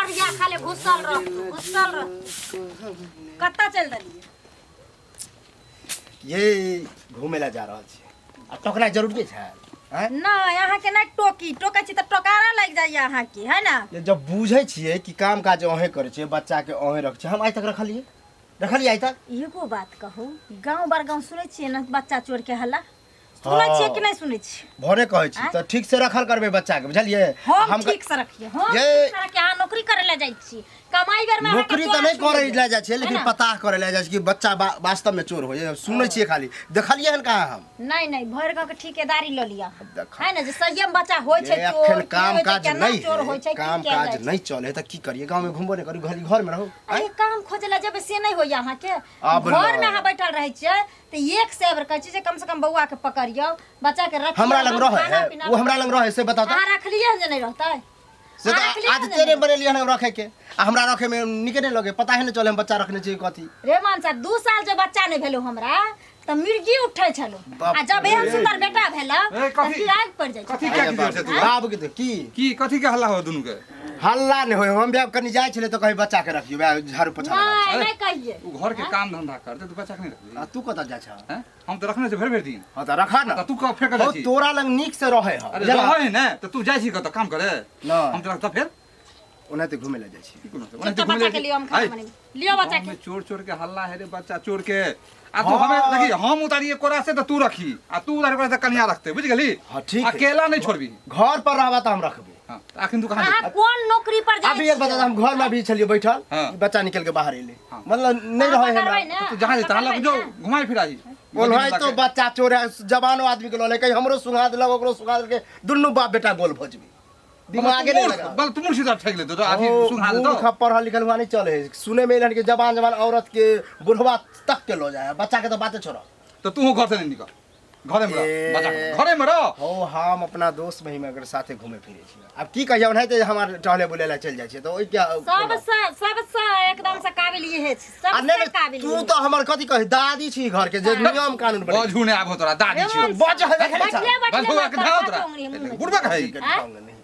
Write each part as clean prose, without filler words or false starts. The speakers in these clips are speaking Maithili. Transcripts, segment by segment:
दरिया खाली घुसल रह, घुसल रह। कतऽ चलि देलियै? ये घूमे ला जा रहल छी आ टोकनाइ जरूरी छै आँय? नहि, अहाँके नहि टोकी, टोकै छी तऽ टोकारा लागि जाइए अहाँके, है ने? ये जब बुझै छियै कि काम काज अहें करै छियै, बच्चा के अहें रखै छियै, हम आइ तक रखलियै रखलियै आइ तक? एगो बात कहू, गाँव बर गाँव सुनै छियै ने बच्चा चोर के हल्ला? सुनै छियै कि नहि सुनै छियै? भोरे कहै छी तऽ ठीक से रखल करबै बच्चा के, बुझलियै? हम ठीक से रखिए, हम ठीक से रखिए। अहाँ नौकरी करे ला जाइ छी, कमाई बेर में नौकरी तऽ नहि करे ला जाइ छियै, लेकिन पता करे ला जाइ छी कि बच्चा वास्तव में चोर होय। सुनै छियै खाली, देखलियै हन कहाँ हम? नहीं नहीं, भरि गाँव के ठेकेदारी लऽ लिअ, है ने, जे सहिए में बच्चा होइ छै चोर, एखन की काम होइ छै, काज केना नहीं चोर होइ छै, की काम कयल काज जाइ छै। नहीं चले तऽ की करिए, गाँव में घुमबो नहीं करू, खाली घर में रहू। अरे काम खोजे ला जेबै से नहि होइया अहाँके? आब घर में अहाँ बैठल रहै छियै तऽ एक से बेर कहै छी जे कम से कम बौआ के पकड़ियौ, बच्चा के रखियौ, हमरा लग हम रहे खाना है, पीना वो हमरा लग रहे से बताओ तऽ। अहाँ रखलियै हन जे नहि रहतै? से अहाँ तऽ रखलियै हन जे आदते नहि नहि बनेलियै हन रखे के, आ हमरा रखे में नीके नहि लगे, पता है नहि चले हम बच्चा रखने छियै कथी। रे मानसा, 2 साल जे बच्चा नहि भेलो हमरा तऽ मिर्गी उठै छलो, बाप आ जब एहन सुंदर बेटा भेला ए, तऽ कथी? की आगि पड़ि जाइ छै। कथी के की छै तू? बाबू के तऽ की की कथी के हल्ला हो दुनू के? हल्ला नहि होय, हम भी कनी जाइ छलै तऽ कही बच्चा के रखियौ, वएह झाड़ू पोछा लगा। नहि नहि कहिए। उ घर के काम धंधा करते, तू बच्चा के नहीं रखबी? आ तू कतऽ जाइ छह? हैं? हम तऽ रखने छी भरि भरि दिन। हँ तऽ रखा ने। तऽ तू कब फेर हौ, छी? तोरा लग नीक से रहै हँ। अरे रहै है ने तऽ तू जाइ छी कतऽ काम करे? नहि। हम तऽ रखता फेर ओनाहिते घुमै लए जाइ छी। की कोनो चुपचाप बच्चा के लियो, हम खाना बनेबै, लियो बच्चा के। चोर चोर के हल्ला है रे, बच्चा चोर के। आ तू हमें देखी, हम उतारिए कोरा से तऽ तू रखी, आ तू उतारी कोरा से कनिया रखते, बुझ गेली? हाँ, ठीक है। अकेला नहीं छोड़बी। घर पर रहबा तऽ हम रखबे। हाँ, तऽ अखन तू कहाँ अहाँ जेबही? कोन नौकरी पर जाइ अभी एक बता, हम घर में अभी छलिए बैठल, हाँ। ई बच्चा निकल के बाहर एले, हाँ। मतलब नहीं अहाँ रहे हमरा। पकड़बै ने? तू जहाँ जेतै, तहाँ लग जो, घुमाई फिराही। ओनाहि तो बच्चा चोर है, जवानो आदमी के लऽ ले, कहीं हमरो सुंघा देलक, ओकरो सुंघा देलक, दुनू बाप बेटा गोल भऽ जेबै। दिमागे नहीं लगा। बल तू मुर्शी ठेक लेतो तो अथी ओ, सुंघा देतो। मूर्ख पढ़ल लिखल हुआ नहीं चले है। सुने में एलन कि जवान जवान औरत के बुढ़वा तक के लो जाए, बच्चा के तो बातें छोड़ो। तो तू घर से नहीं निकल, घरे में रह, ए। बच्चा के घरे में रह। हो, हम अपना दोस्त महीम अगर साथे घूमे फिरे छी, अब की कहियो नहीं तो हमार टहले बुले ला चल जाय छी तो ओइ क्या सबसे सबसे एकदम से काबिल इहे छै, आ सबसे नहीं, नहीं, काबिल तू इहे। तो हमर कथी कही दादी छी घर के, जे नियम कानून बने। बजू ने आबो तोरा दादी छी। बज है देखै बैठले छ। बैठले बजू के माथा धाओ तोरा। उंगली मुँह में। बुढ़बा कहै।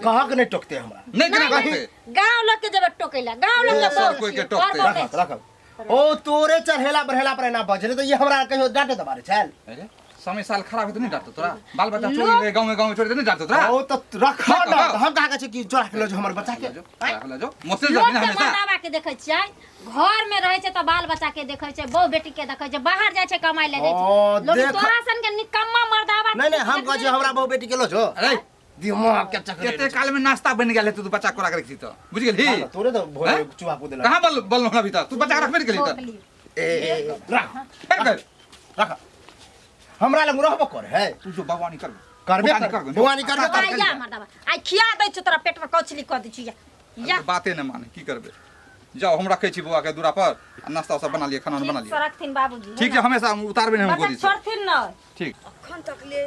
कहाँ के नहीं टोकते हमरा? नहीं केना नहीं, टोकते? गांव लोग के जब टोकेला, गांव लोग के सब बहुत कोई के छियै, टोकते। घर रखब बहुत रखब। ओ तोरे चढ़ेला बढ़ेला पर एना बजले तो ये हमरा कहियो डांटे दबारे छल। अरे समय साल खराब हेतै नहीं डांटतो तोरा? बाल बच्चा चोरी रे गांव में, गांव में चोरी नहीं डांटतो तोरा? ओ तो रख रख, ना, रख। हम कहाँ कहै छी कि चोरा के लऽ जो हमर बच्चा के? जो, चोरा के लऽ जो। मोसे लोक जमीन के हमेशा। मर्दाबा के देखै छियै, घर में रहै छै तऽ बाल बच्चा के देखै छै, बहु बेटी के देखै छै, बाहर जाइ छै कमाइ लए जाइ छै। ओ, लोक देख- तोरा सन के निकम्मा मर्दाबा नहीं नहीं, हम कहै छी हमरा बहु बेटी के लऽ जो। अरे दिमाग के चक्कर कते काल में नाश्ता बन गेल हेतौ, तू बच्चा कोरा के रखी तऽ बुझ गेलही? हाँ, तोरे तो भोरे हैं? चूहा कूदे कहाँ बल बल होना भीतर तू बच्चा के रखबे नहीं केलही तऽ? ए, ए, ए, रख। फेर कर। रख, हमरा लग रहबो कर है। तू जो बागवानी कर, करबे बागवानी कर, कर, बागवानी करबे कर। आ, या मर्दाबा, आइ खिया दै छियौ, तोरा पेट में कौचली कऽ दै छियौ, या या। बाते नहि माने, की करबे? जाओ, हम रखे छी बौआ के दूरा पर, आ नाश्ता उस्ता बना लिअ, खाना बना ठीक से लिअ। रखथिन बाबूजी, है ठीक ना? छै, हमेशा हम उतारबे नहि हम बच्चा गोदी से। छोड़थिन न। ठीक। अखन तक ले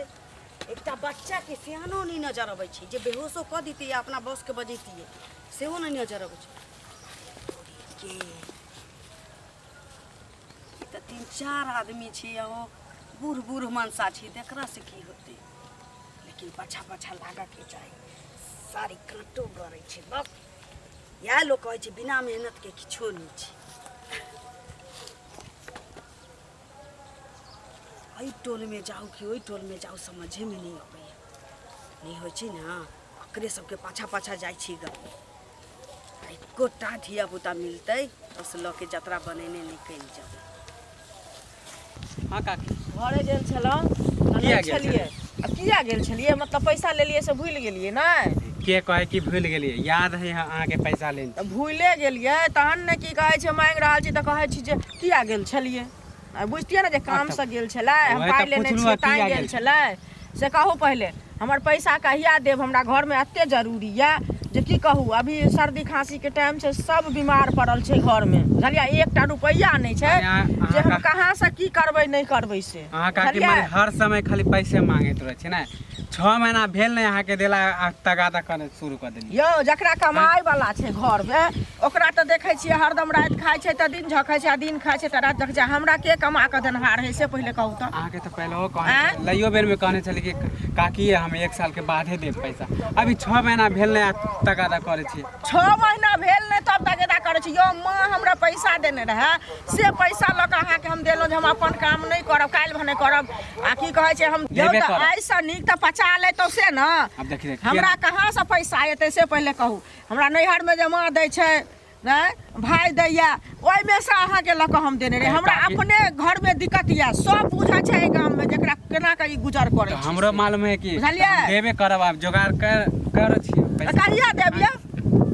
एकटा बच्चा के सियानो नहि नजर अबै छै जे बेहोशो कऽ दितियै, अपना बस के बजैतियै, सेहो नहि नजर अबै छै। के ई तऽ 3-4 आदमी छी, ओ बूढ़ बूढ़ मनसा छी, तऽ एकरा से की होतै? लेकिन पाछा पाछा लागऽके चाही। सारी काँटो गड़ै छै। बस इएह लोक कहै छै बिना मेहनतके किछो नहि छै। एहि टोलमे जाउ कि ओहि टोलमे जाउ, समझेमे नहि अबैए। नहि होइ छै ने, ओकरे सबके पाछा पाछा जाइ छी ग। एकोटा धियापुता मिलतै बस लऽ के जतरा बनेने निकलि जेबै। हाँ काकी। घरे गेल छलहुँ तऽ किया नहि गेल छलियै। आ किया गेल छलियै? मतलब पैसा लेलियै से भूलि गेलियै नहि? के कहै कि भूलि गेलियै? याद है अहाँके पैसा लेने। तऽ भूले गेलियै तहन ने की कहै छै, माँगि रहल छी तऽ कहै छी जे किया गेल छलियै। आ बुझतियै ने जे कामसँ गेल छलै, हम वएह पाइ तऽ लेने पुछलहुँ छियै हँ, ताँय किया गेल गेल छलै से कहू पहिले। हमर पैसा कहिया देब? हमरा घरमे एते जरूरी यऽ जे की कहू। अभी सर्दी खाँसीके टाइम छै, सब बीमार पड़ल छै घरमे, बुझलियै? एकटा रुपैआ नहि छै जे हम कहाँसँ की करबै नहि करबै से। अहाँ काकी माने हर समय खाली पैसे मांगैत रहै छै ने? 6 महीना भेल नहि अहाँके देला आ तगादा करे शुरू कऽ देलियै। यौ जकरा कमाइ वाला छै घरमे ओकरा तऽ देखै छियै हरदम राति खाइ छै तऽ दिन झखै छै आ दिन खाइ छै तऽ राति झखै छै। हमरा के कमा कऽ देनहार है से पहिले कहू तऽ। अहाँके तऽ पहिलहो कहने छलै, लइयो बेरमे कहने छलै कि काकी हम 1 साल के बादे देब पैसा। अभी 6 महीना भेल नहि आ तगादा करै छियै। 6 महीना भेल नहि तब तगेदा करै छी। यौ माँ हमरा पैसा देने रहए से पैसा लऽ कऽ अहाँके हम देलहुँ जे हम अपन काम नहि करब, काल्हि भने करब आ की कहै छै हम यौ देबे तऽ करब। आइसँ नीक तऽ पचा लेतहुँ से ने। आब देखी देखी हमरा कहाँसँ पैसा एतै से पहिले कहू। हमरा नैहरमे जे माँ दै छै नहि भाय दैया ओहिमे से अहाँके लऽ कऽ हम देने रही। हमरा अपने घरमे दिक्कत यऽ, सब बुझै छै एहि गाममे जेकरा केना कऽ ई गुजर करै तऽ छै। हमरो मालूम है कि बुझलियै? हम देबे करब। आब जोगाड़ कर करै छियै तऽ पैसा। कहिया देब यौ?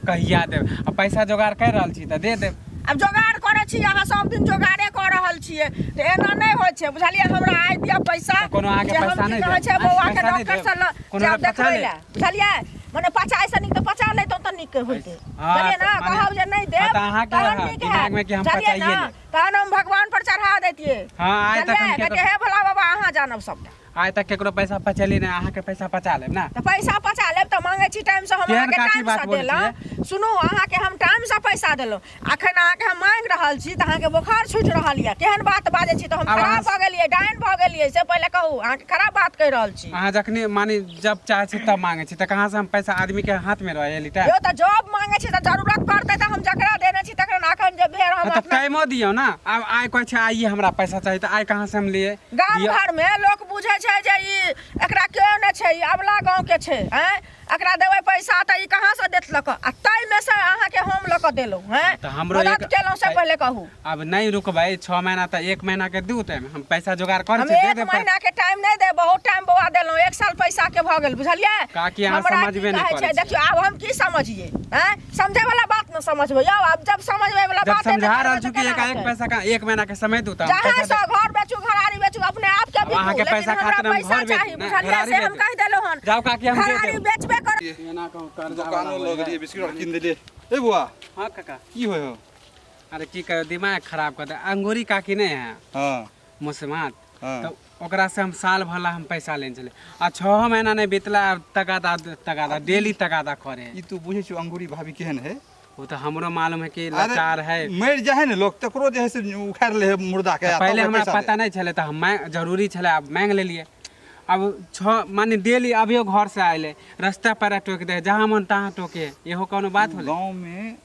कहिया देब? आ पैसा जोगाड़ कर रहल छी तऽ दे देब। आब जोगाड़ करै छी अहाँ सब दिन जोगाड़े कऽ रहल छियै तऽ एना नहि होइ छै बुझलियै। हमरा आइ दिअ पैसा तऽ कोनो अहाँके जे हम पैसा की नहि कहै देब? छै बौआके पैसा नहि डॉक्टर देब? से लऽ कोनो जायब पचा देखबै लेब? लए बुझलियै। मने पचाइ से नीक तऽ पचा लैतहुँ तऽ नीक होइतै हाँ, बुझलियै ने। तऽ मने- कहब जे नहि हाँ, देब तऽ अहाँके तहन हाँ, नीक दिमागमे हैत कि हम बुझलियै पचाइए ने। लेब। तहन हम भगवान पर चढ़ा दैतियै हाँ, आइ तक हम बुझलियै। केकरो- कहतियै हे भोला बाबा अहाँ जानब सबटा। आइ तक केकरो पैसा पचेली नहि, अहाँके पैसा पचा लेब ना। तऽ पैसा पचा लेब तऽ मांगै छी टाइम से हम केहन अहाँके काकी टाइम बात से बोलै देलहुँ। सुनू अहाँके हम टाइम से पैसा देलहुँ, अखन अहाँके हम मांगि रहल छी तऽ अहाँके बोखार छूटि रहल यऽ। केहन बात बाजै छी? तऽ हम आब खराब अहाँ- भऽ गेलियै, डाइन भऽ गेलियै से पहिले कहू। अहाँके खराब बात कहि रहल छी। अहाँ जखनी मानी जब चाहे छी तब मांगे छी तऽ कहाँ से हम पैसा आदमी के हाथ में रहे लीटा। यौ तऽ जॉब मांगे छी तऽ जरूरत पड़तै तऽ हम जकरा देने छी तकरा ने। अखन जे भेल हम तऽ अपना टाइमो दियौ ना। आब आइ कहै छै आइए हमरा पैसा चाही तऽ आइ कहाँ से हम लिए गाम दियौ? घर में लोक बुझै छै जे ई एकरा केओ नहि छै, ई अबला गाँव के छै, आँय एकरा देबै पैसा तऽ ई कहाँ से देत लऽ कऽ। आ ताहिमे से अहाँके हम लऽ कऽ देलहुँ हैं तऽ हमरो मदद एक- केलहुँ से पहिले कहू। आब नहीं रुकबै 6 महीना तऽ 1 महीना के दू टाइम हम पैसा जोगाड़ करै हम छी दे 1 देब। महीना के टाइम नहि देब, बहुत टाइम बौआ देलहुँ, 1 साल पैसा के भऽ गेल बुझलियै। काकी, अहाँ हमरा की समझबे नहि कहै छै करै छियै। देखियौ आब हम की समझियै हैं, समझै वाला बात न समझबै यौ। आब जब समझबै वाला जब बात समझा रहल छी कि एकाएक पैसा का 1 महीना के समय दू तऽ हम जहाँ पैसा से घर बेचू घरारी बेचू अपने आप के अब बिकू, अहाँके लेकिन पैसा हमरा खातिर हम पैसा घर बेच- चाही नहि, बुझलियै घरारी से हम बेच। कहि देलहुँ हन। जाउ काकी हम दे घरारी देब। बेचबे कर। एना कहू कर्जा दोकानो वाला लऽ होइ गेलियै है। बिस्कुट आर कीन देलियै। ए बौआ हाँ काका की होइ हौ? अरे की कहियो दिमाग खराब कर दे। अंगूरी काकी नहीं है हाँ मुसमात हाँ। तो ओकरा से हम साल भर ला हम पैसा लेने छलै आ 6 महीना नहीं बीतला आब तगादा तगादा डेली तगादा करे। ई तू बुझै छियौ अंगूरी भाभी केहन है? वो तो हमरो मालूम है कि अरे, लाचार है। मरि जाइ है ने लोग तकरो जे है से उखाड़ि ले है मुर्दा के आ तब पहले हमरा पैसा दे। पता नहीं छलै तऽ हम मांग जरूरी छलै आब मांगि लेलियै। अब 6 माने डेली अभियो घर से आयल रास्ता पर टोक दे, जहाँ मन तहाँ टोके, इहो कोनो बात होलै? गाँव में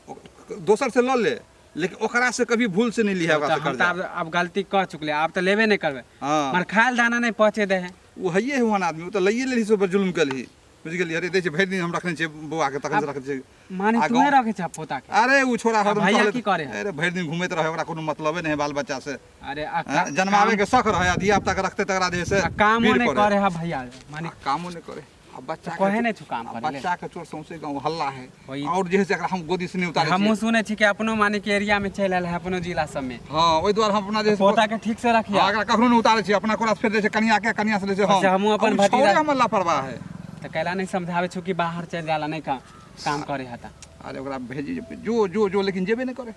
दोसर से लऽ ले लेकिन ओकरा से कभी भूल से नहीं लिहे ओकरा तऽ से हम कर्जा। तऽ आब गलती कऽ चुकलियै, आब तऽ लेबे नहि करबै। हाँ। मगर खायल दाना नहि पहुँचे दे है। ओ हइए है ओहन आदमी, ओ तऽ लैए लेलही से ओहिपर जुल्म केलही बुझि गेलियै। अरे दै छै भरि दिन हम रखने छियै बौआ के, तखन से रखने छियै। माने आ तूहे गाँव- रखे छह पोता के? अरे ओ छोड़ा हरदम भैया टहलैत- की करे है? अरे भरि दिन घूमैत रहे, ओकरा कोनो मतलबे नहि है बाल बच्चा से। अरे आ हाँ, जन्मावे के शौक रहे आ धिया पुता के रखते तकरा जे है से आ कामो भीड़ नहि पड़े। करे है भैया, माने आ कामो नहि करे। आ बच्चा के कहे नहि छु काम आ करे ले। बच्चा के चोर सौंसे गाँव हल्ला है। वही। और जे है से एकरा हम गोदी से नहीं उतारे हमहूँ छियै। सुनै छी कि अपनो माने के एरिया में चलि आयल है अपनो जिला सब में। हाँ ओहि दुआरे हम अपना जे है से पोता के ठीक से रखिया। हाँ, एकरा कखनो नहि उतारे छियै, अपना कोरा से फेर जे छै कनिया के, कनिया से लै छै हम। अच्छा, हमहूँ अपन आ ओ भतीजा- छौड़े हमर लापरवाह है। तऽ कैला नहि समझाबै छु कि बाहर चलि जाला नहि काम काम करे हता। अरे ओकरा भेजी जो जो जो लेकिन जेबे नहि करे।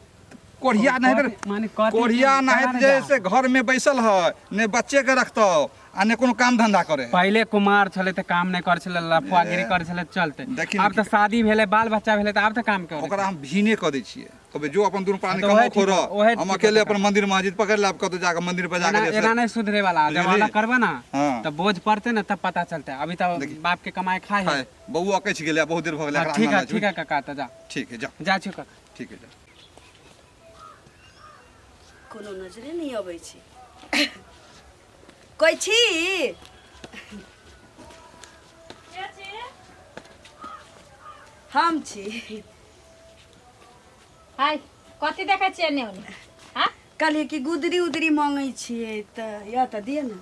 कोढ़िया नहीं माने कथी- कोढ़िया केना नहीं नहि जे जा? से घर में बैसल है, ने बच्चे के रखतो आ ने कोनो काम धंधा करे। पहिले कुमार छलै तऽ काम नहि करै छलै, लफुआगिरी करै छलै चलते। देखी आब तऽ शादी भेलै बाल बच्चा भेलै तऽ आब तऽ काम करे। ओकरा हम भीने कऽ दै छियै, कहबै जो अपन दुनू प्राणी तऽ कमाओ ओहे ठीक खो रह, ओहे हम ठीक अकेले होतै। अपन मंदिर मस्जिद पकड़ लेब, कतौ जाके मंदिर पर जाके एना जे से- एना नहि सुधरे वाला, जब बुझलियै? अलग करबै ना हाँ। तऽ बोझ पड़तै ने तब पता चलतै। अभी तऽ देखी। बाप के कमाई खाए है। खाए, बौआ अकछि गेलै, बहुत देर भऽ गेलै हाँ, एकरा ठीक है अंगना ठीक है काका तऽ जा। ठीक है जा। जा छी काका। ठीक है जा। कोनो नजरे नहि अबै छै। कोइ छी? हम छी। हाय कथी देखै छियै एन्ने ओन्ने? हाँ कहलियै कि गुदरी उदरी मांगै छियै तऽ यऽ तऽ दिअ ने।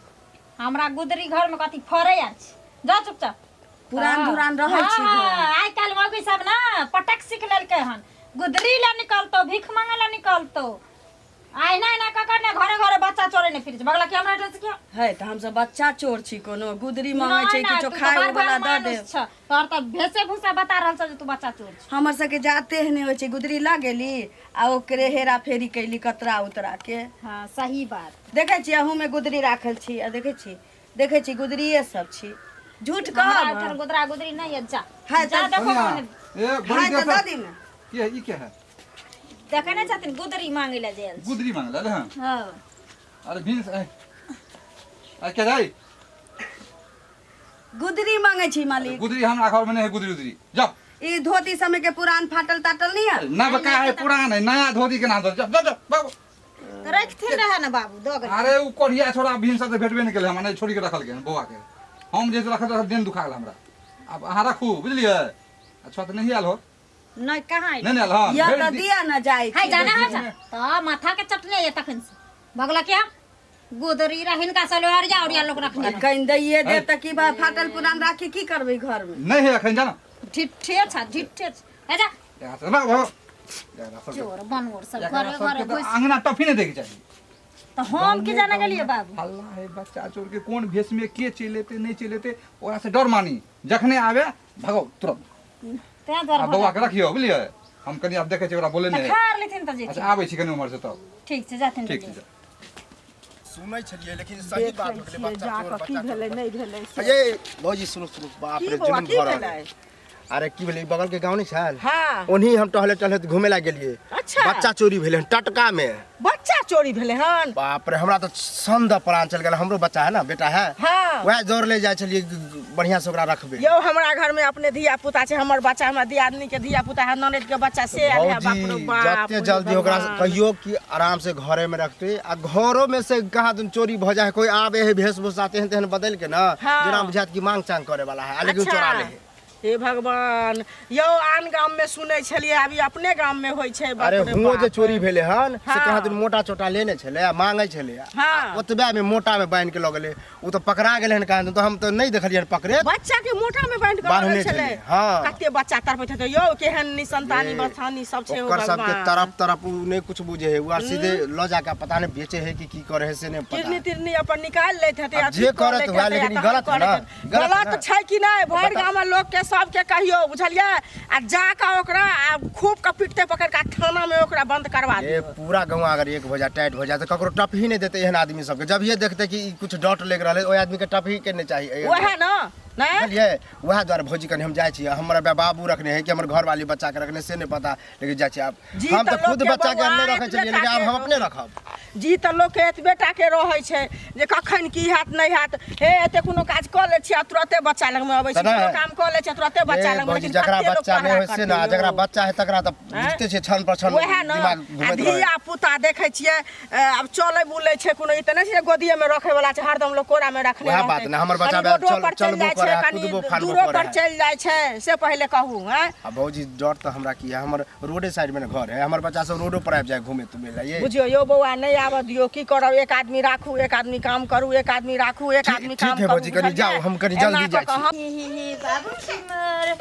हमरा गुदरी घर में कथी फड़ै आर छै, जा चुपचाप। पुरान धुरान रहै छै हाँ, घर। आइ काल्हि मौगी सब ना पटक सीख लेलकै हन, गुदरी ला निकलतो भीख मांगे ला निकलतो, आइ ना एना कऽ कऽ ने घरे घरे बच्चा चोरे ने फिरै छै। बगला के हमरा एहिठाम से किया? है तऽ हमसब बच्चा चोर छी, कोनो गुदरी मांगै नहि, छै नहि, किछो तू तऽ खाय बड़ वाला बड़ दऽ मानुस देब। छह। तोहर तऽ भेसे भूसा बता रहल छौ जे तू बच्चा चोर छी। हमर सबके जाते नहि होइ छै, गुदरी लऽ गेली आ ओकरे हेरा फेरी कैली कतरा उतरा के। हाँ सही बात। देखै छी अहूमे गुदरी राखल छी आ देखै छी देखै छी गुदरिए सब छी। झूठ हमरा कहब एहिठाम गुदरा गुदरी नहीं है जा है जा तऽ- देखो कनिया, कौन ए बड़ी है तऽ देर दऽ से दी ने की है ई के है देखे नहीं छथिन गुदरी मांगे ला जेल गुदरी मांगल है हाँ अरे बीन्स ए आ के जाई गुदरी मांगे छी मालिक गुदरी हमरा घर में नहीं है गुदरी उदरी जा ई धोती समय के पुरान फाटल ताटल नहीं है ना बका है पुरान है नया धोती के ना दो जा जा जा, बाबू तो रखथिन रहे ना बाबू दो गए अरे उ कोढ़िया छोड़ा भिन सब भेटबे नहीं केले हमरा छोड़ी के रखल के बौआ के हम जे रखल रखल दिन दुखा गेल हमरा अब अहाँ रखू बुझलियै अच्छा तऽ नहीं आयल हो नहीं कहाँ नहीं नहीं आयल हँ या भेज तऽ दी। दिया ना जाय है छी जाना है जा तो माथा के चटने है तखन से भगला क्या गुदरी रह हिनका से अरिया अरिया लोग रखने आ कहीं दैये देब तऽ की बा फाटल पुरान राखी की करबै घर में नहीं है एखन जाना ढिठे छ ढिठे छ है जा यहाँ से भागो, भागो। एकरा सबके- चोर बनोर सब एकरा घरे सबके घरे तऽ घुस अंगना टफी नहीं देके चाही तो हम की जाने गेलिए बाबू हल्ला है बच्चा चोर के कोन भेष में के चलि एतै नहि चलि एतै ओकरा से डर मानी जखने आवे भगाउ तुरंत तें आ दुआरे बौआ के रखियौ बुझलियै हम कनि आब देखै छियै ओकरा बोले तऽ नहि खार लेथिन तऽ जेथिन अच्छा आबै छी कनि उम्हर से तब ठीक छै जाथिन ठीक छै जा। सुनै छलियै लेकिन सही बात हो गेलै बच्चा जा चोर कऽ की बच्चा भेलै नहि भेलै से। ये भौजी सुनू सुनू बाप की रे बौआ जुलुम की भऽ रहल भेलै है। अरे की भेलै ई बगल के गाँव नहि छल हाँ ओनही हम टहले टहले घूमे ला गेलियै अच्छा। बच्चा चोरी भेलै हन टटका में बच्चा चोरी भेलै हन बाप रे हमरा तऽ संद प्राण चल गेल हमरो बच्चा है ना बेटा है हाँ। वएह दौड़ ले जाइ छलियै बढ़िया से ओकरा रखबै यौ हमरा घर में अपने धिया पुता छै हमर बच्चा हमरा दियादनी के धिया पुता है ननद के बच्चा से आयल है बाप रे भौजी बाप जते जल्दी ओकरा से कहियो कि आराम से घरे में रखते आ घरो में से कहाँ दिन चोरी भ जाए कोई आवे है वेशभूषा तेहन तेहन बदल के ना हाँ। जेना बुझात कि मांग चांग करे वाला है आ लेकिन चोरा ले है हे भगवान यौ आन गाम में सुनै छलियै आब ई अपने गाम में होइ छै बाप अरे रे हुओं जे बाप। चोरी भेलै हन से हाँ। कहाँ दिन मोटा चोटा लेने छलै आ मांगै छलै हाँ। ओतबे में मोटा में बान्हि के लऽ गेलै ओ तऽ पकड़ा गेलै हन कहाँ दिन तऽ हम तऽ नहि देखलियै हन पकड़े बच्चा के मोटा में बांधि के बान्हने रहल छलै छलै, हाँ। कते बच्चा तड़पैत हेतै यौ केहन निसंतानी बथानी सब छै ओकर सबके तरफ तरफ उ नहि कुछ बुझे है उ आर सीधे लऽ जाके पता नहि बेचे है कि की करे है से नहि पता किडनी तिडनी अपन निकालि लैत हेतै आब अथी जे कऽ करत लैत हुए, हेतै, लेकिन ई आ तहन गलत है ना, करैत हेतै। गलत है गलत ना। छै कि नहि भरि बताउ। गाम लोक के सबके कहियौ बुझलियै आ जाकऽ ओकरा आ खूब के पिटते पकड़ के आ थाना में ओकरा बंद करवा ये दियौ पूरा गाँव अगर एक हो जाए टाइट हो जाए तो ककरो टप ही नहीं देते एहन आदमी सबके जब ये देखते कि ई कुछ डॉट लग रहा है ओहि आदमी के टप ही के नहीं चाहिए वएह ने नहि बुझलियै वएह दुआरे भौजी कनि हम जाइ छियै हमर बाबू रखने है कि हमर घरवाली बच्चा के रखने से नहीं पता लेकिन जाइ छियै आब जी हम तऽ तऽ खुद लोकके बच्चा के बौआ नहि रखै एतबे छलियै लेकिन आब टाके हम अपने रखब जी तऽ लोकके एतबे टाके रहै छै जे कखन की हैत नहि हैत हे एते कोनो काज कऽ लै छियै आ तुरते बच्चा लगमे अबै छै तऽ नहि। कोनो काम कऽ लै छियै तुरते बच्चा ए, लगमे भौजी लेकिन जकरा कते लोक बच्चा नहि पहरा होइ से ने करतै यौ? जकरा बच्चा है तकरा तऽ आँय? बुझिते छियै क्षण पर क्षण वएह ने दिमाग आ घुमैत रहै धिया पुता देखै छियै आब चलै बुलै छै कोनो ई तऽ नहि छै जे गोदिएमे रखै वला छै हरदम लोक कोरामे रखने वएह रहतै। बात ने, हमर बच्चा कनि रोडो चल- पर चलि चलबो जाइ छै करै है, कनि कुदबो फानबो दूरो करै पर है। चलि जाइ छै से पहिले कहू आँय आ भौजी डर तऽ हमरा की है हमर रोडे साइड में ने घर है हमर बच्चा सब रोडो पर आबि जाए घूमे तुमे ला ये बुझियौ यौ बौआ नहि आबऽ दियौ की करब एक आदमी राखू एक आदमी काम करू एक आदमी राखू एक ठीक- आदमी ठीक काम है करू भौजी, कनि बुझलियै? जाउ, हम कनि जल्दी एना जाइ कऽ कऽ छी। हम ही ही ही बाबू सिमर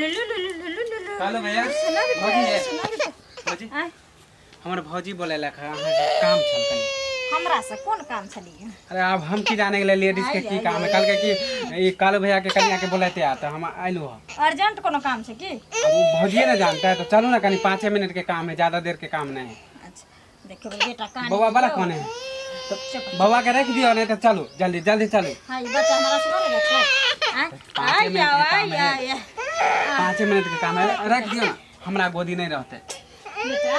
लुलु लुलु लुलु लुलु हेलो भैया सुना भौजी बेटा ये। सुना बेटा भौजी आँय, हमर भौजी बोलेलक हँ अहाँके काम छल कनि हमरा से कोन काम छलियै अरे आब हम की जाने गेलै लेडीज के की काम है कहलकै कि ई कालू भैया के कनिया के बोलेते आ तऽ हम अयलहुँ हँ अर्जेंट कोनो काम छै की अब वो भौजिए ना जानता है तो चलो ना कनी 5 मिनट के काम है ज्यादा देर के काम नहीं है अच्छा देखियो बेटा कान बउआ बड़ा कौन है तो बउआ के रख दियो नहीं तो चलो जल्दी जल्दी चलो हाँ ई बच्चा हमरा से बोलेगा छै आँय? पाँचे आइ मिनट के आओ काम आइ है। आइ 5 मिनट के काम है रख दियो ना हमरा गोदी नहीं रहते बेटा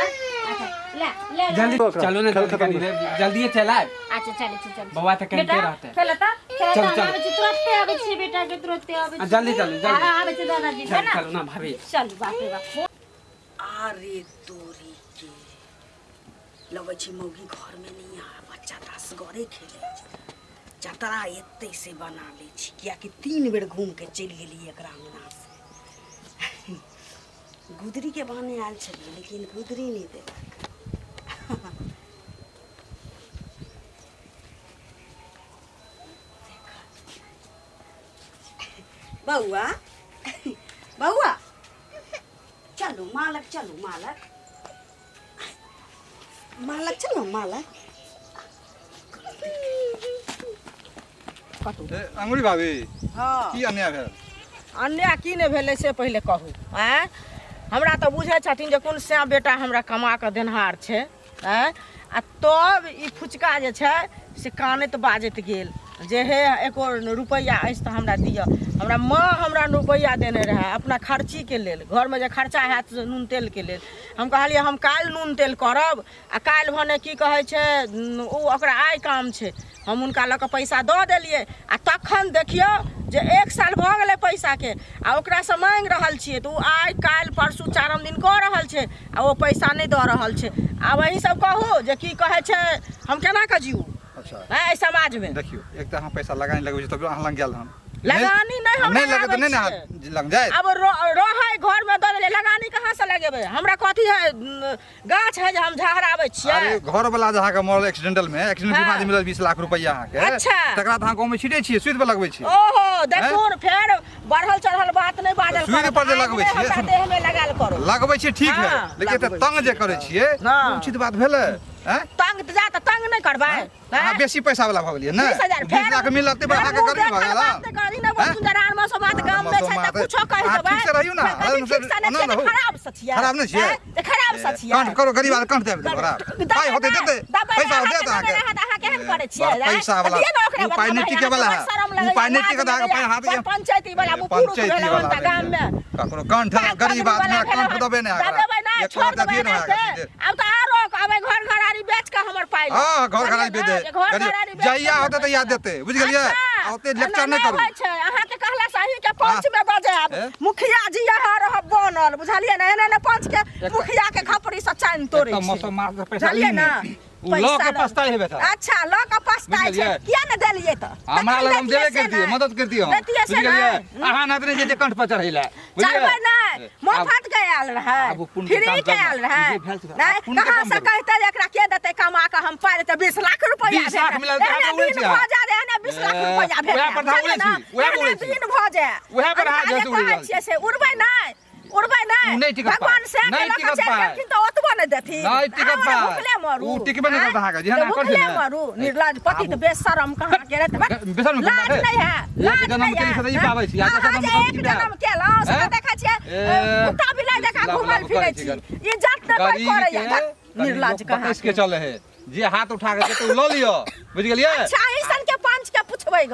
अच्छा ले ले ले। जल्दी चलो ना जल्दी कनी जल्दी चलाए अच्छा चल चल चल बउआ तो बेटा कनते रहते खेलता खेलता चलो, हम चलो। आबै छी तुरंते आबै छी बेटा के तुरंते आबै आ, छी जल्दी चलू, जल्दी। आ, आबै छी दादाजी है चलो ना चलो ना भाभी चलू बाप रे बाप अरे तोरी के लगै छै मौगी घरमे नहि आ बच्चा तऽ असगरे खेलै छै जतरा एतै से बना लै छी कियाकि 3 बेर घूम के चलि गेलियै एकरा अङ्गनासँ गुदरीके बहाने आयल छलियै लेकिन गुदरी नहि देलक बौआ बौआ चलू मालक चलू मालक मालक चलू मालक ए, अंगुरी भाभी हँ की अन्याय भेल अन्याय की नहि भेलै से पहिले कहू आँय हमरा तऽ बुझै छथिन जे कोन सैं बेटा हमरा कमा कऽ देनहार छै आँय आ तब ई फुचका जे छै से कानैत बाजैत गेल जे हे एको रुपैआ अछि तऽ हमरा दिअ हमरा माँ हमरा रुपैआ देने रहए अपना खर्चीके लेल, घरमे जे खर्चा हैत से नून तेलके लेल। हम कहलियै हम काल्हि नून तेल करब आ काल्हि भने की कहै छै ओ ओकरा आइ काम छै, हम हुनका लऽ कऽ पैसा दऽ देलियै। आ तखन देखियौ जे 1 साल भऽ गेलै पैसाके आ ओकरासँ माँगि रहल छियै तऽ ओ आइ काल्हि परसू चारम दिन कऽ रहल छै आ ओ पैसा नहि दऽ रहल छै। आब अहीं सब कहू जे की कहै छै, हम केना कऽ जीउ अच्छा एहि समाजमे? देखियौ, एक तऽ अहाँ पैसा लगानी लगबै छी तब अहाँ लग गेल हन। लगानी नहि हम नहि लगत लगाबै नहि ने छियै। अहाँ लग जायत। आब रहै घरमे दऽ देलियै, लगानी कहाँसँ लगेबै? हमरा कथी है, गाछ है जे हम झहराबै छियै? अरे घर वाला जे अहाँके मरल एक्सीडेंटल में, एक्सीडेंट हाँ। बीमा जे मिलल 20 लाख रुपया अहाँके, अच्छा। तकरा तऽ अहाँ गाँव में छिटै छियै, सुति पर लगबै छियै। ओहो देखू ने, फेर बढ़ल चढ़ल बात नहि बाजल सुति करू। पर जे आगि लगबै नहि छियै, हमरा सुनू। देह में लगायल करू। लगबै छियै ठीक है, हाँ, लेकिन एते लगबै तंग जे छियै। करै छियै, हाँ। उचित बात भेलै? आँय? तंग तऽ जा तऽ तंग नहि करबै। अहाँ बेसी पैसा वाला भऽ गेलियै ने? 20,000 20 लाख मिलल तऽ अहाँके गरीब भऽ गेल। बात नहि करी ने, आँय? सुन्दर आर मौसम गाम में छै तऽ कुछो कहि अहाँ देबै। ठीक से रहियौ ने, कथी आराम से ठीक से नहि ओना छियै तऽ रहू। खराब से छियै। खराब नहि छियै? आँय? तऽ खराब से छियै। कंठ करो, गरीब आदमी कंठ देब ओकरा। पाइ होतै देतै, पैसा देत अहाँके। अहाँ केहन करै छियै? बड़ पैसा वाला। दिअ ने ओकरा ओ पाइ नहि बदला, टिके वाला अहाँके है। बड़ शरम ओ लगैया, पाइ नहि लाज टिकत अहाँके, पाइ लगैया। हाथ पर पंचायती वाला पुरुख पंचायती भेलहुँ वाला तऽ गाम में। ककरो कंठ गरीब आदमी कंठ देबै नहि अहाँके। दबेबै नहि, एक छोड़ लाख देबै दियौ ने एनाहिते। अहाँके। आब तऽ आरो आब घर घरारी बेच कऽ हमर पाइ लेब। हाँ, घर घरारी बेच दे। घर घरारी बेच जहिया कऽ होतै तहिया देतै, बुझि गेलियै? अच्छा, आ ओते लेक्चर एना नहि करू। होइ छै। अहाँके कहला से अहींके पंच में बजायब। ए? मुखिया जी यहाँ रहब बनल, बुझलियै ने? एना एना पंच के मुखिया के खपड़ी से चानि तोड़ै एक तऽ छै। मौसम मार के पैसा बुझलियै ली ने? ने। उ लऽ पैसा के लऽ- पछताइ हेबै तऽ। अच्छा, लऽ कऽ पछताइ छै। बुझलियै? किया ने देलियै तऽ? हमरा तखन लग हम दैतियै देबे से करतियै, नहि। मदद करतियै हम। दैतियै से बुझि गेलियै? नहि। अहाँ ना तऽ जे कंठ पर चढ़ै लए। बुझलियै? चढ़बै नहि, मोफत के आयल रहै, आब ओ पुण्य के फ्री काम के आयल करबै। रहै। जे भेल से नहि, आब पुण्य के कहाँ काम से करू। कहते जे एकरा के देतै कमा कऽ हम पाइ देतै 20 लाख रुपैआ 20 लाख भेटत। मिलल तऽ एहने अहाँ उड़ै दिन छी भऽ अहाँ। जाय, एहने 20 लाख ए, रुपैआ भेटत। उएह पर तऽ अहाँ बुझलियै उड़ै ने? छी, उएह पर एहने उड़ै छी। दिन भऽ जाय। उएह पर अहाँ अनका जे जैसे उड़ि कहै रहल छियै से उड़बै नहि, उड़बै उ नहि। नहि टिकत भगवान पाइ। से के नहि लऽ कऽ टिकत चलि पाइ। गेलखिन तऽ ओतबो नहि देथिन। नहि टिकत अहाँ पाइ। भुखले मरू। उ टिकबे नहि करत अहाँके, जेहन तऽ अहाँ करै भुखले छियै ने। मरू। निर्लज पति तऽ बेशरम कहाँ के रहै। बेशरम कहाँ लाज है? नहि है, एक लाज जनम नहि केली है। से तऽ ई पाबै छी, आ दोसर अहाँ जनम जे कऽ एक की जनम पायब? केलहुँ से हैं? देखै छियै, ए, कुत्ता बिलाइ जकाँ लभ घुमल लभ फिरै करै छी। छी। इज्जत नहि कोइ गरीब करैया। के कनि निर्लज लोक कहाँ बकैस के। के चलै है, जे हाथ उठा के देतै ओ लऽ लिअ, बुझि गेलियै? अच्छा, अहीं सन के पंच के पुछबै ग,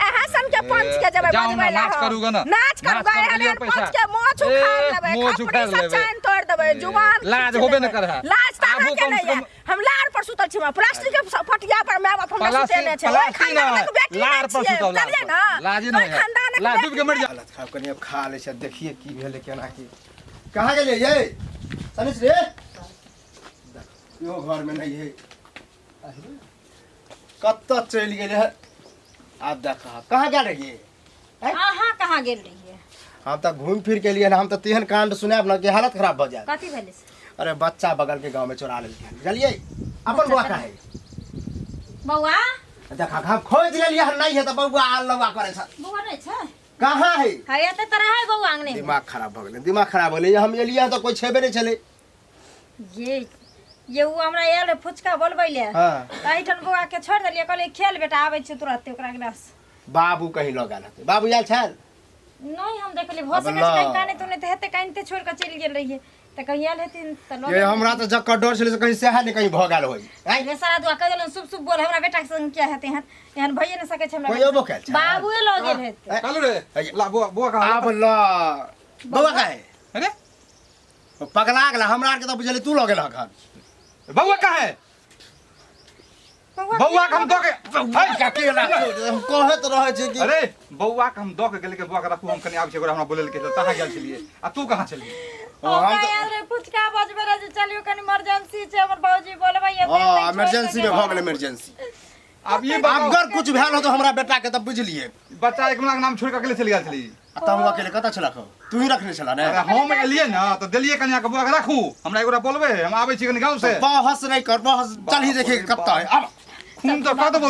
अहाँ सन के पंच के जेबै जाउ ने, बजबै नाच करू ग ने। नाच करू नाच ग, करू, एहन लिअ एहन पैसा। पंच के मोछ ए, उखाड़ लेबै, मोछ खपड़ी उखाड़ से लेबै। चानि तोड़ि देबै, ए, जुबान लाज खींच होबे ने लेबै। करहे। लाज तऽ आबो अहाँके कम से नहि यऽ। कम हम लार पर सुतल छी, प्लास्टिक के फटिया पर my बाप हमरा प्लास्टिक सुतेने छै। ओहि प्लास्टिक खानदानक नहि, बेटी लार नहि पर छियै, सुतब, लार बुझलियै पर। ने? लाजे ओहि नहि है। खानदानक लाज बेटी डूबि के मरि जा। हालत खराब, कनि आब खा लै छै, देखिए की भेलै केना की। कहाँ गेलियै ये सनीश रे? इहो घरमे नहि है, कतऽ चलि गेलै है? आब देख कहाँ गेल रहियै? अहाँ कहाँ गेल रहियै? हम तऽ घूमि फिर के एलियै हन। हम तऽ तेहन कांड सुनायब ने कि हालत खराब भऽ जायत। कथी भेलै से? अरे बच्चा बगल के गाँव में चोरा लेलकै हन, बुझलियै? अपन बौआ का है? बौआ देखा, हम खोजि लेलियै हन, नहि है तऽ बौआ आल लौआ करै छ। बौआ नहि छै? कहाँ है? है एते तऽ रहै बौआ अंगने में। दिमाग खराब भऽ गेलै, दिमाग खराब भऽ गेलै। हम एलियै हन तऽ कोइ छेबे नहि छलै। ये ओ हमरा आयल रहै फुचका बोलबै ले। हाँ। तऽ एहिठाम बौआ के छोड़ि देलियै, कहलियै खेल बेटा, आबै छियै तुरते ओकरा गिलास। बाबू कहीं लऽ गेल हेतै। बाबू आयल छल? नहि, हम देखलियै भऽ आब सकै छै ल। कहीं कानैत उनैत हेतै, कानिते छोड़ि कऽ चलि गेल रहियै तऽ कहीं आयल हेथिन तऽ लऽ ये गेल। हमरा तऽ जकर डर छलै से कहीं सएह ने कहीं भऽ गेल होय। आँय? रे सारा दुआ कहि देलहुँ, शुभ शुभ बोल, हमरा बेटा के संग किया हेतै एहन? एहन भइए नहि सकै छै हमरा कोइ बेटा। अयबो कयल छै? बाबुए लऽ गेल हेतै। कालू रे, ला बौआ, बौआ कहाँ? आब ल बौआ का है? अरे पगला गेला। हमरा आरके तऽ बुझलियै तू लऽ गेल हन। बौआ कहाँ है? बौआ के हम दऽ के हम कहैत रहै छी कि अरे बौआ के हम दऽ के गेलै कि बौआ के राखू, हम कनि आबै छी, ओकरा हमरा बोलै लए तहाँ गेल छलियै आ तू कहाँ छलियै? ओ, हम ओकरा तऽ आयल रहे फुचका बजबै रहे जे चलियौ कनि इमरजेंसी छै, हमर बाबूजी बोलबै। हँ, इमरजेंसी में भऽ गेल इमरजेंसी। आब ई बताउ, अगर कुछ भेल हो तऽ हमरा बेटा के तऽ बुझलियै। बच्चा एक मिनट के नाम छोड़ि कऽ अकेले चलि गेल छलियै? आ तब अकेले कतऽ छलक हौ? तू ही रखने छला ने? अरे हम एलियै ने तऽ देलियै कनिया के, बौआ के राखू, हमरा एगोरा बोलबै, हम आबै छी कनि गाँव से। बहस नहि कर, बहस। चलही, देखिए कतऽ है अब। खून तऽ कऽ देबो।